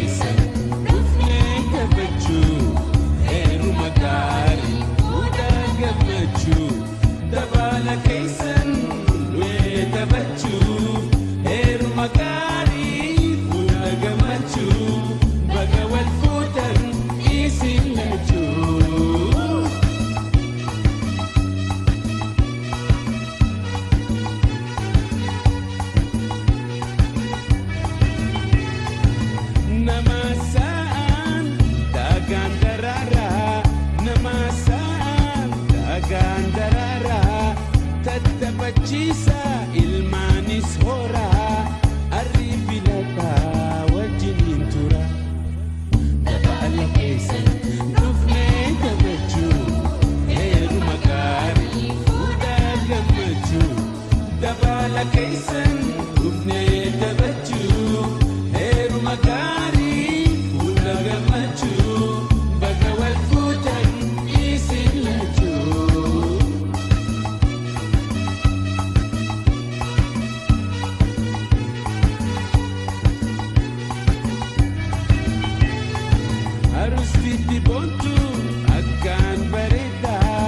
Keessan dhufnee taphachuu heeruma gaarii fuudhaa gammachuu dabaala keessan dhufnee taphachuu heeruma gaarii fuudhaa gammachuu baga wal fuutan isin lachuu. Nama sa'aan dagaan daraaraa nama sa'aan dagaan daraaraa tattaphachiisa ilmaanis horaa arri filataa wajjiniin tura. Dabaala keessan dhufnee taphachuu heeruma gaarii fuudhaa gammachuu dabaala keessan dhufnee taphachuu heeruma gaarii fuudha gammachuu baga wal fuutan isin lachuu. Arustitti boontu akkaan bareedaa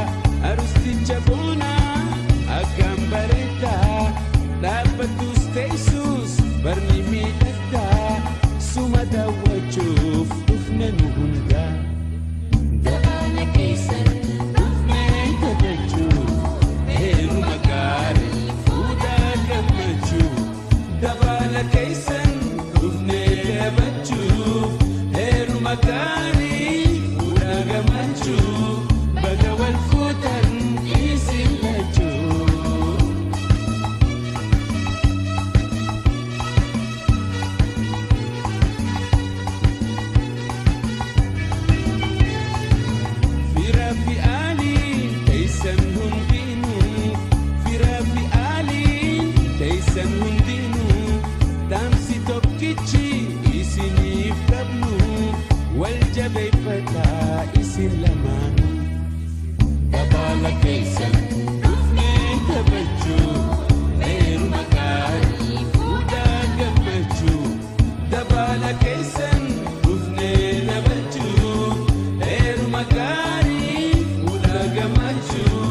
arusticha boonaa akkaan bareedaa dhaabbatus teessus barni miidhagdaa suma daawwachuuf dhufne nu hundaa. Dabaala keessan dhufnee taphachuu heeruma gaarii fuudhaa gammachuu dabaala keessan dhufnee taphachuu heeruma gaarii fuudhaa gammachuu baga wal fuutan isin lachuu. Fira fi aaliin teessan hundinuu fira fi aaliin teessan hundinuu dhaamsi tokkichi isiniif qabnu wal jabeeffataa isin lamaanuu. Dabaala keessan dhufnee taphachuu heeruma gaarii fuudhaa gammachuu dabaala keessan dhufnee taphachuu heeruma gaarii fuudhaa gammachuu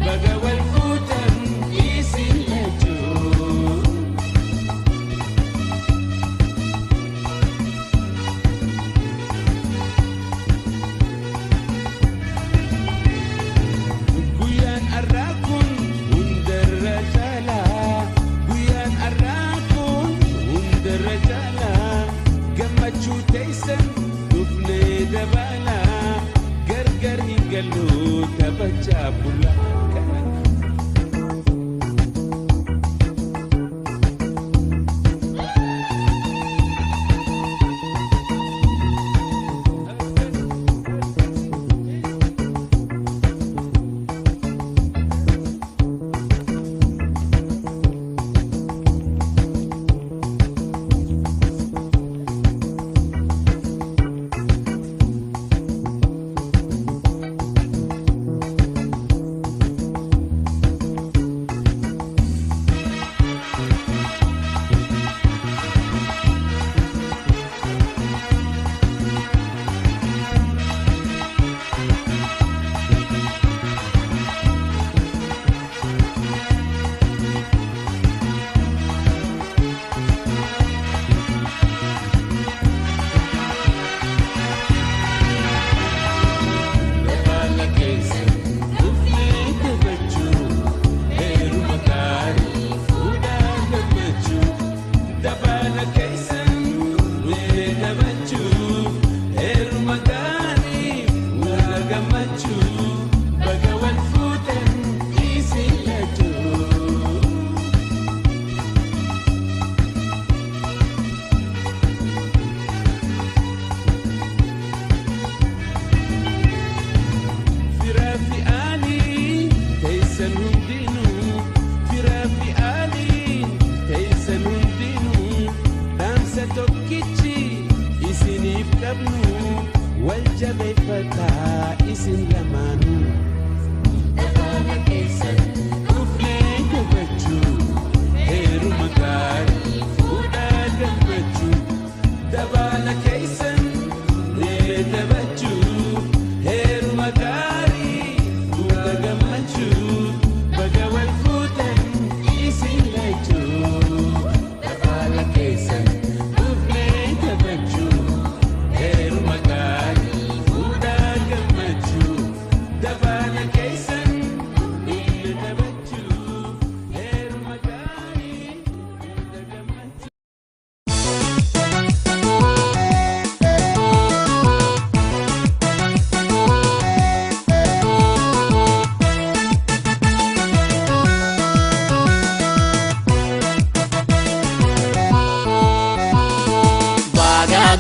baga wal fuutan isin lachuu. Guyyaan har'aa kun hundarra caalaa guyyaan har'aa kun hundarra caalaa gammachuu teessan dhufnee dabalaa gargar hin gallu taphachaa bulaa kana.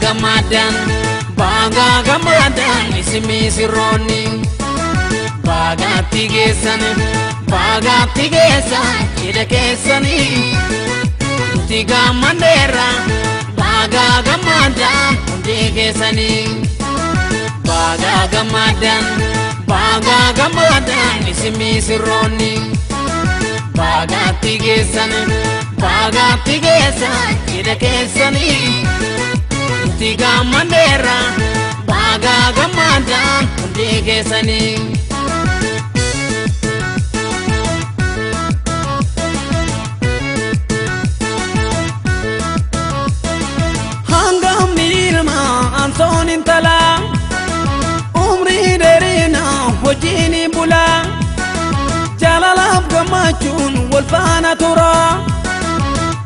Gammaddan, baga gammaddan isin misirroonni. Baagaatti geessan, baagaatti geessan cidha keessanii. Nuti gammanneerra, baga gammaddan hundi keessanii. Baga gammaddan, baga gammaddan isin misirroonni. Baagaatti geessan, baagaatti geessan cidha keessanii. Nuti gammanneerra, baga gammaddan hundi keessanii. Hangam ilma ansoon intalaa, umrii dheerina hojiin bulaa, jaalalaaf gammachuun wal faana tura.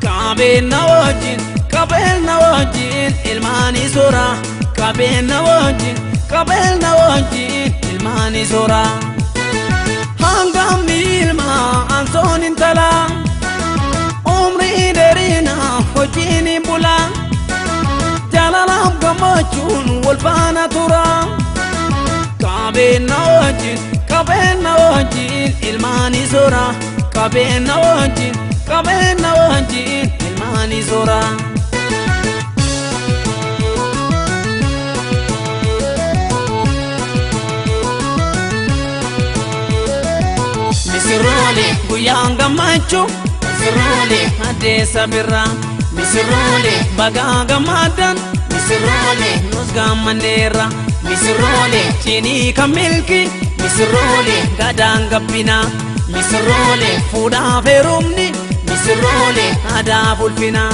Qabeenya wajjin, qabeenya wajjin ilmaanii soora. Qabeenya wajjin, qabeenya wajjin ilmaanii soora. Hangam ilma ansoon intalaa, umrii dheerina hojiin bulaa, jaalalaaf gammachuun wal faana tura. Qabeenya wajjin, qabeenya wajjin ilmaanii soora. Qabeenya wajjin, qabeenya wajjin ilmaanii soora. Misirroole, Guyyaan gammachuu, misirroole, addeessa birraa. Misirroole, Bagaa gammaddan, misirroole, nus gammanneerra. Misirroole, Cinii kan milki, misirroole, gadaan gabbinaa. Misirroole, Fuudhaaf heerumni, misirroole, aadaa ulfinaa.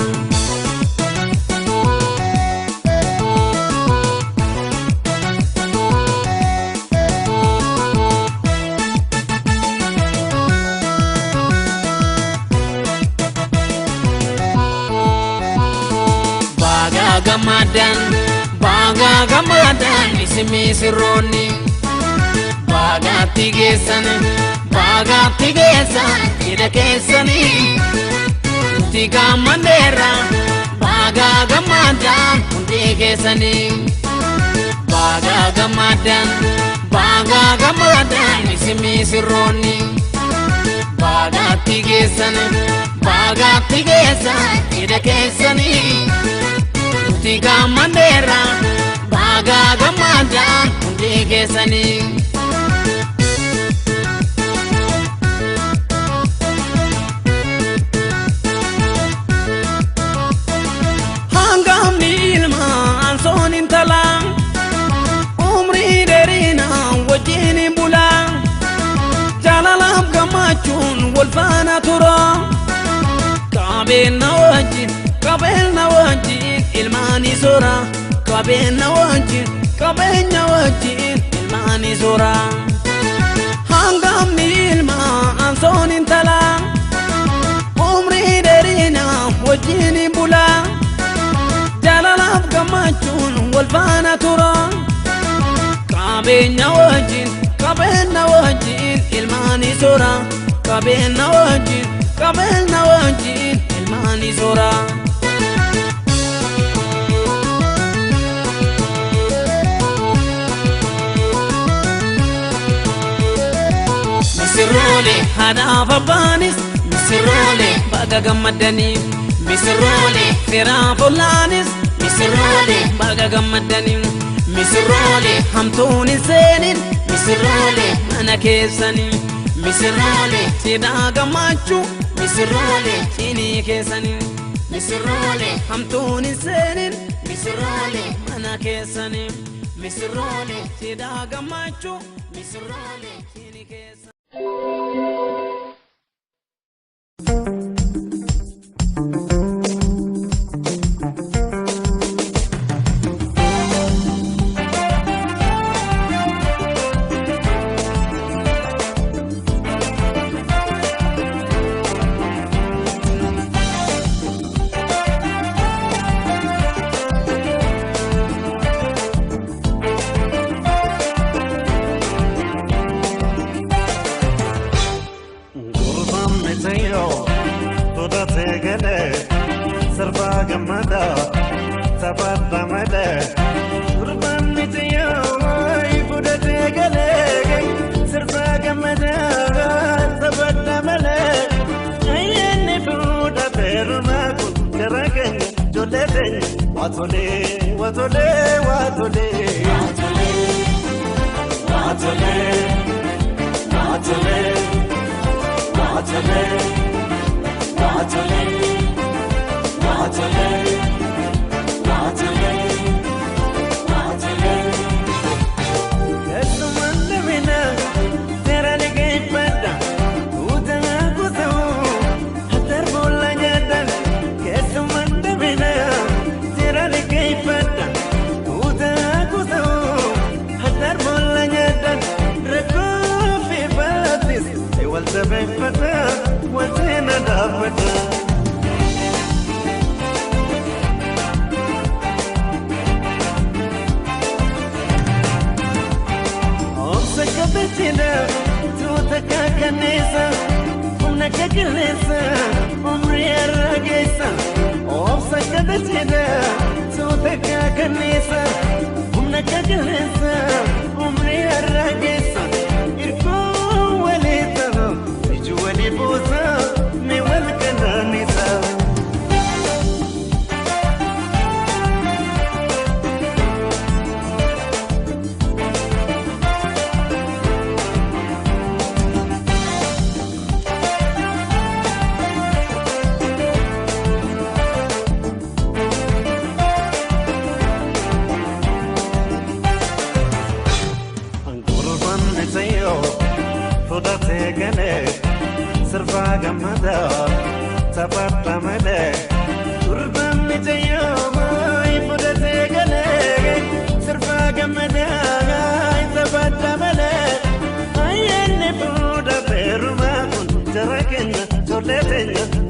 Baga gammaddan, baga gammaddan isin misirroonni. Baagaatti geessan, baagaatti geessan cidha keessanii. Nuti gammanneerra, baga gammaddan hundi keessanii. Baga gammaddan, baga gammaddan isin misirroonni. Baagaatti geessan, baagaatti geessan cidha keessanii. Nuti gammanneerra, baga gammaddan hundi keessanii. Hangamni ilma ansoon intalaa, umrii dheerina wajjin bulaa, jaalalaaf gammachuun wal faana tura. Qabeenya wajjin, qabeenya wajjin ilmaanii soora. Qabeenya wajjin, qabeenya wajjin ilmaanii soora. Hangamni ilma ansoon intalaa, umrii dheerina wajjin bulaa, jaalalaaf gammachuun wal faana tura. Qabeenya wajjin, qabeenya wajjin ilmaanii soora. Qabeenya wajjin, qabeenya wajjin ilmaanii soora. Misirroole, Haadhaaf abbaanis, misirroole, baga gammaddanii. Misirroole, Firaaf ollaanis, misirroole, baga gammaddanii. Misirroole, Hamtuun hin seenin, misirroole, mana keessanii. Misirroole, Cidhaa gammachuu, misirroole, cinii keessanii. Misirroole, Hamtuun hin seenin, misirroole, mana keessanii. Misirroole, Cidhaa gammachuu, misirroole. Cinii keessanii. Gurbaan mitayyoo godhatee galee sirbaa gammadaa. Taphaadha malee gurbaan miti yoo fudhatee galee sirbaa gammadaa taphaadha malee ayyaanni fuudha feerumaa kun jara keenya ijoollee teenya waatolee waatolee waatolee. Waatolee waatolee waatolee waatolee waatolee. Waatolee waatolee waatolee.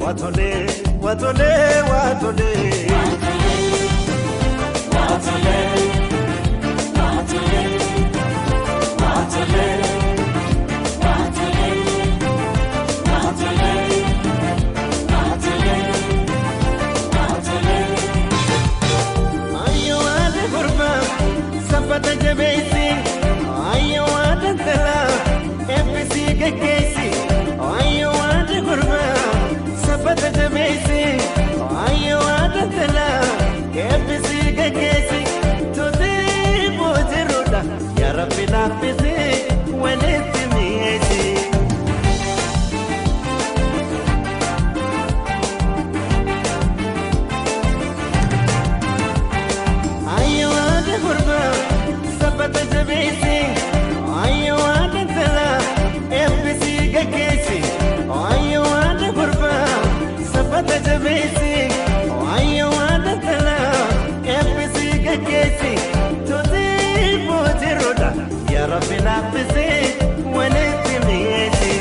Waatolee waatolee waatolee waatolee waatolee waatolee waatolee. Ayyoo haadha gurbaa saffata jabeessi ayyoo haadha intalaa eebbisii gaggeessi ayyoo haadha gurbaa. Saffata jabeessi ayyoo haadha intalaa eebbisii gaggeessi tuutii boojiruudha yaa rabbi laaffisi walitti mi'eessi. Ayyoo haadha gurbaa saffata jabeessi ayyoo haadha intalaa eebbisii gaggeessi ayyoo haadha gurbaa. Saffata jabeessi ayyoo haadha intalaa eebbisii gaggeessi tuutii boojiruudha yaa rabbi laaffisi walitti mi'eessi.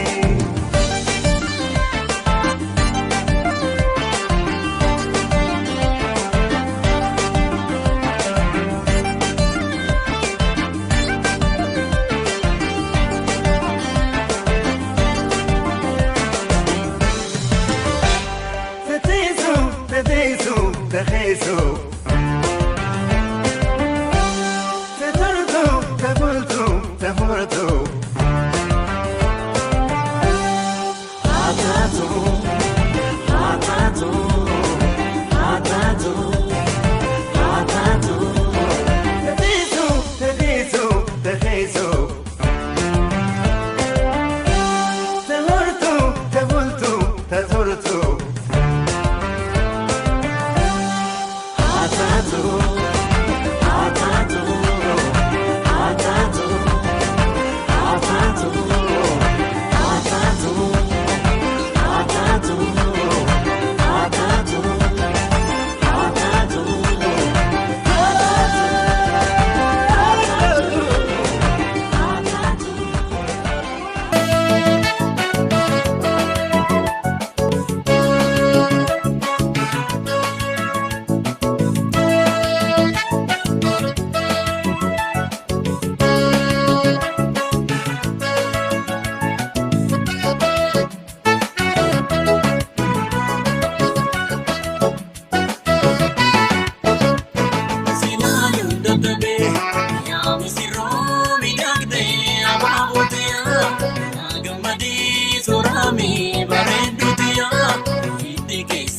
Tetortu, tebultu, tefurtu. Hatatu, hatatu, hatatu, hatatu. Tetisu, tetisu, tehisu. Tehortu, tebultu, tetortu.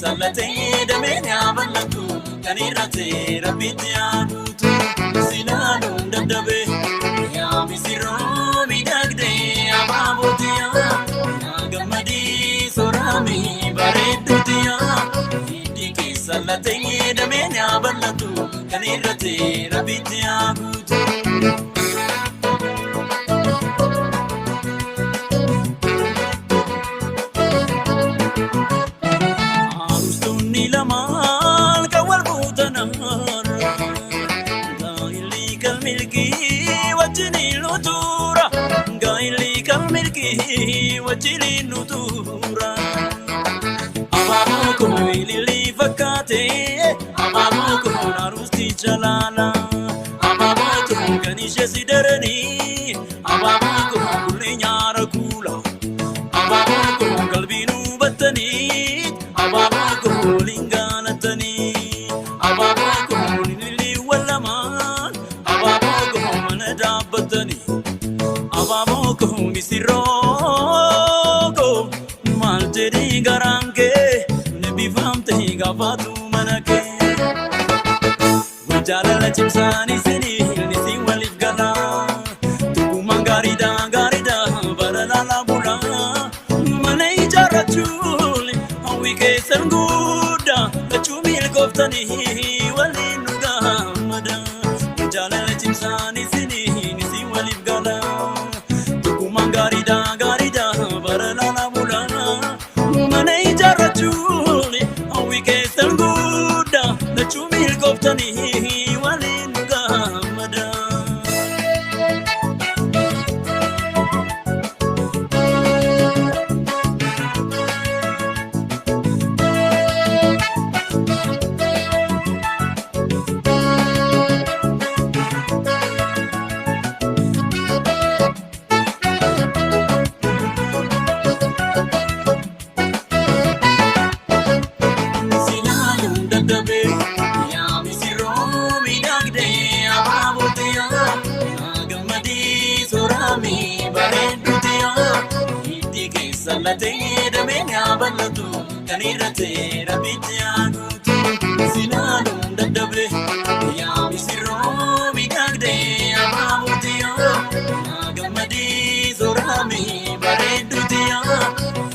keessa latee dameen yaa bal'atu kan irratti rabbitti yaa guutu silaaluun dadhabee yaa misirroo miidhagdee abaabooti yaa yaa gammadii soraamii bareedduuti yaa hiddi keessa latee dameen yaa bal'atu kan irratti rabbitti yaa guutu. Arustonni lamaan kan wal fuutanarra gaa'illi kan milkii wajjiniin nutuura gaa'illi kan milkii wajjiniin nutuura. Abaaboo kun ilillii fakkaate abaaboo kun arusticha laala abaaboo kun kan ishee si daranii abaaboo kun kullee nyaara kuula. Abaaboo kun qalbii nu battanii abaaboo kun waliin gaalatanii abaaboo kun ilillii wal lamaan abaaboo kun mana dhaabbatanii abaaboo kun misirroo koo maal jedhii garaan kee ni bifamte gaafatu mana kee. Jaalala cimsaan isinii isin waliif galaa. Tokkummaan gaariidha gaariidha bara laalaa bulaa. Mana ijaarrachuun hawwi keessan guddaa lachuu milkooftanii waliin nu gammada. Jaalala cimsaan isinii isin waliif galaa. Tokkummaan gaariidha gaariidha bara laalaa bulaa. Mana ijaarrachuun hawwi keessan guddaa lachuu milkooftanii waliin nu gammada. Silaaluun dadhabee yaa misirroo miidhagdee abaabooti yaa yaa gammadii sooramii bareedduuti yaa hiddi keessa latee dameen yaa bal'atu kan irratti rabbitti yaa guutu. Silaaluun dadhabee yaa misirroo miidhagdee abaabooti yaa yaa gammadii sooramii bareedduuti yaa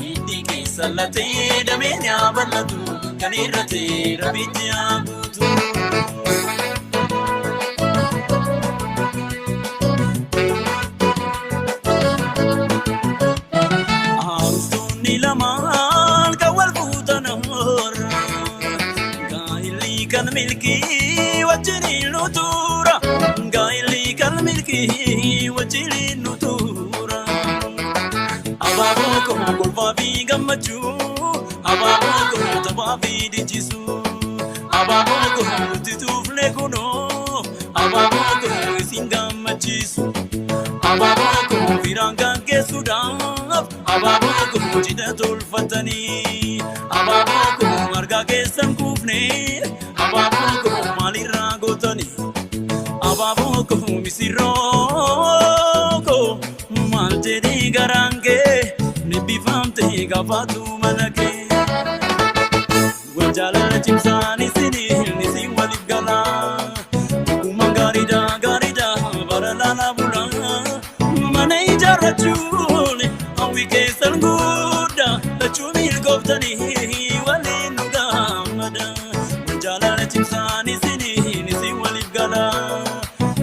hiddi keessa latee dameen yaa bal'atu kan irratti rabbitti yaa guutu. Arustonni lamaan kan wal fuutan horra gaa'illi kan milkii wajjiniin nutuura gaa'illi kan milkii wajjiniin nutuura. Abaaboo kun kolfaa fi gammachuu abaaboo kun taphaa fi dincisuu abaaboo kun nuti tuufne kunoo abaaboo kun isin gammachiisu. Abaaboo kun firaan gaggeessuudhaaf abaaboo kun cidha tolfatanii abaaboo kun argaa keessan kuufne abaaboo kun maalirraa gootanii abaaboo kun misirroo koo maal jedhee garaan kee ni bifamte gaafatu mana kee. Wal jaalala cimsaan isinii isin waliif galaa. Tokkummaan gaariidha gaariidha bara laalaa bulaa. Mana ijaarrachuun hawwi keessan guddaa lachuu milkooftanii waliin nu gammada. Wal jaalala cimsaan isinii isin waliif galaa.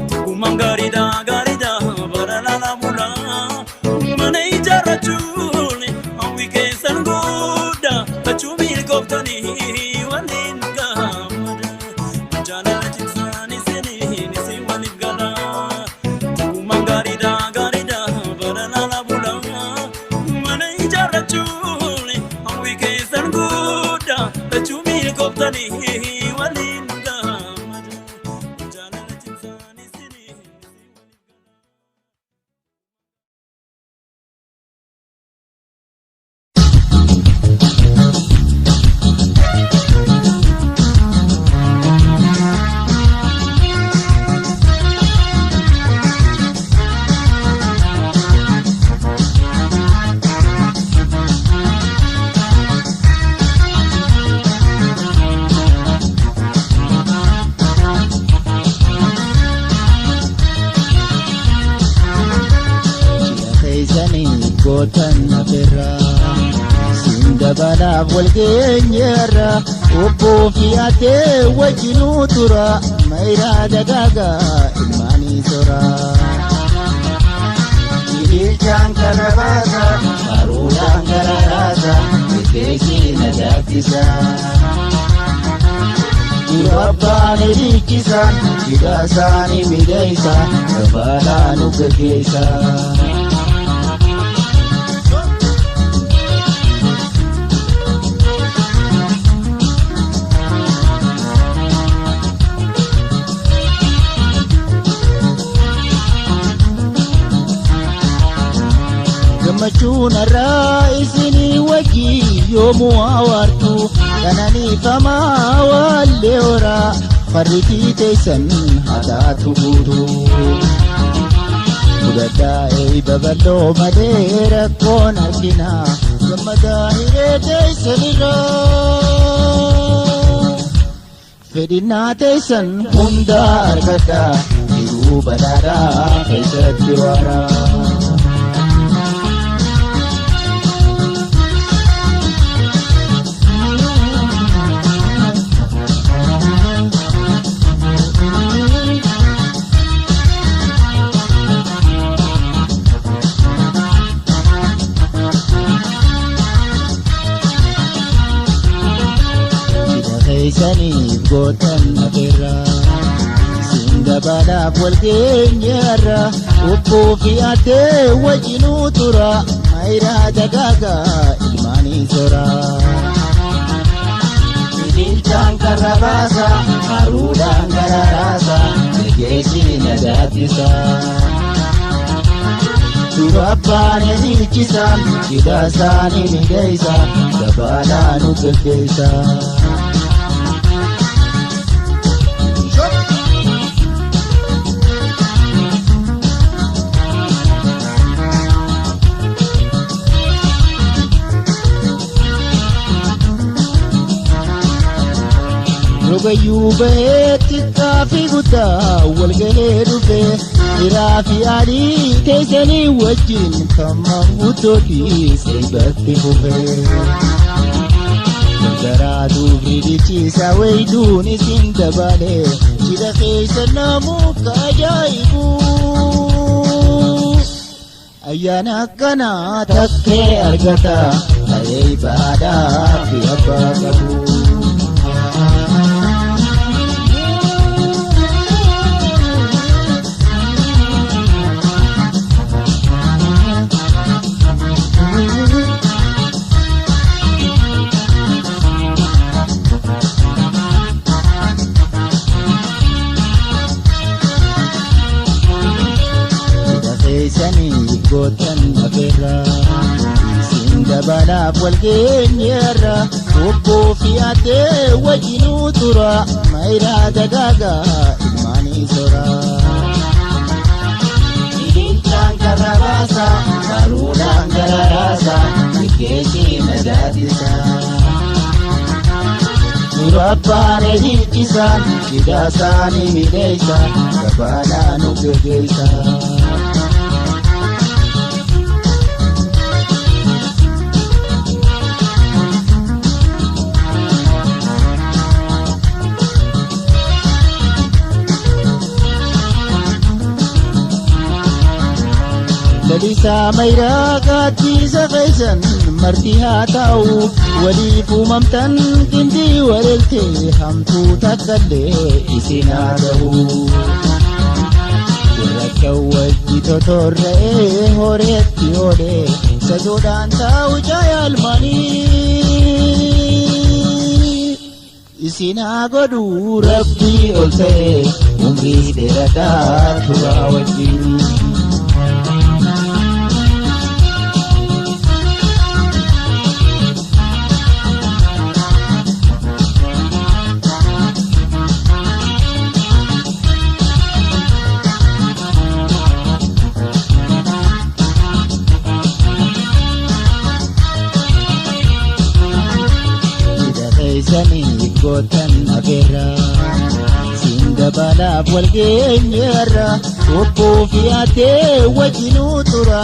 Tokkummaan gaariidha gaariidha bara laalaa bulaa. Mana ijaarrachuun hawwi keessan guddaa lachuu milkooftanii waliin nu gammada. Jaalala cimsaan isinii isin waliif galaa. Tokkummaan gaariidha gaariidha bara laalaa bulaa. Mana ijaarrachuun hawwi keessan guddaa lachuu milkooftanii waliin nu gammada. Jaalala cimsaan isinii isin waliif galaa. gootan afeerra. Siin dabalaaf wal geenyeerra obboo fi addee wajjinuu tura mayiraa dagaagaa ilmaanii sora. Ililchaan karra baasa haruudhaan gara raasa rifeensi na daakkisa. Yeroo abbaan ililchisa hidhaa isaanii miidhagsa gabaadhaan nu gaggeessa. Gammachuun har'aa isinii wajjin yoomuu hawaartu qananiifamaa waallee horaa farritii teessan haa taatu guutuu. Fudhadhaa eeyba bal'oo malee rakkoon argina gammadaa hiree teessanirraa. Fedhinnaa teessan hundaa argadhaa jiruu badhaadhaa keessatti waaraa. Cidha keessaniif gootan afeerra. Siin dabalaaf wal geenyeerra obboo fi addee wajjinuu tura mayiraa dagaagaa ilmaanii sora. Ililchaan karra baasa haruudhaan gara raasa rifeensi na daakkisa. Dura abbaan ililchisa cidha isaanii miidhagsa gabaadhaan nu gaggeessa. Rogayyuu bahee xiqqaa fi guddaa wal gahee dhufe dhiiraa fi adii teessanii wajjin kan maanguddootii seebatti fufe. Gargaraa duubri dhiichisa wayiduun isin dabale cidha keessa namuu ajaa'ibu. Ayyaana akkanaa takkee argata ta'ee baadhaa fi abbaa qabu. Cidha keessaniif gootan afeerra. Siin dabalaaf wal geenyeerra obboo fi addee wajjinuu tura mayiraa dagaagaa ilmaanii sora. Ililchaan karra baasa haruudhaan gara raasa rifeensi na daaddisa. Dura abbaan ililchisa cidha isaanii miidhagsa gabaadhaan nu gaggeessa. Lalisaa mayiraa gaaddiisa keessan marti haa ta'u waliif uumamtan gindii waleeltee hamtuu takkallee isin haa ta'u. Warra akka wajji totorra'ee horeetti oolee sasoodhaan taa'u jaalmanii. Isin haa godhu rabbii ol ta'e umrii dheeradhaa turaa wajjin. Cidha keessaniif gootan afeerra. Siin dabalaaf wal geenyeerra obboo fi addee wajjinuu tura.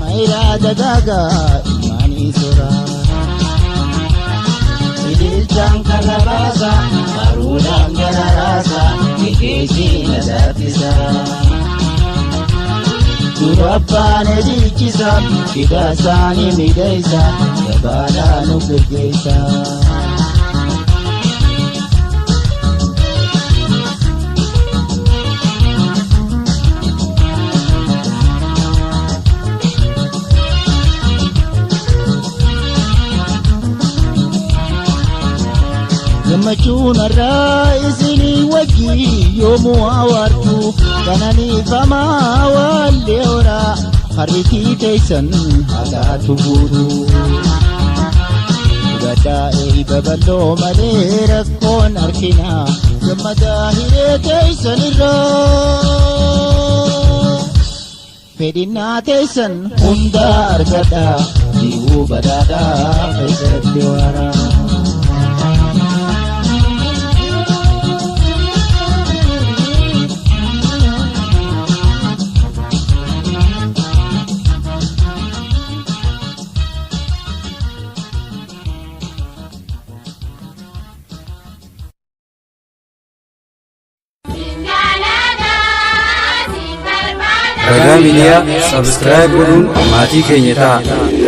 Mayraa dagaagaa ilmaanii soraa. Ililchaan karra baasa, haruudhaan gara raasa, ikeechi na daattisa. Durabbaan edichisa, hidha isaanii miidhaysa, gabaadhaa nu geggeessa. Gammachuun har'aa isinii wajjii yoomuu hawaartu kananiifamaa waallee horaa harritii teessan haadhaatu guutu. Fudhadhaa eeyba bal'oo malee rakkoon harkina gammadaa hiree teessan irraa. Fedhinnaa teessan hunda argadhaa jiruu badhaadhaa keessatti waaraa. Ragaa Miidiyaa Subscribe godhuun maatii keenya ta'a.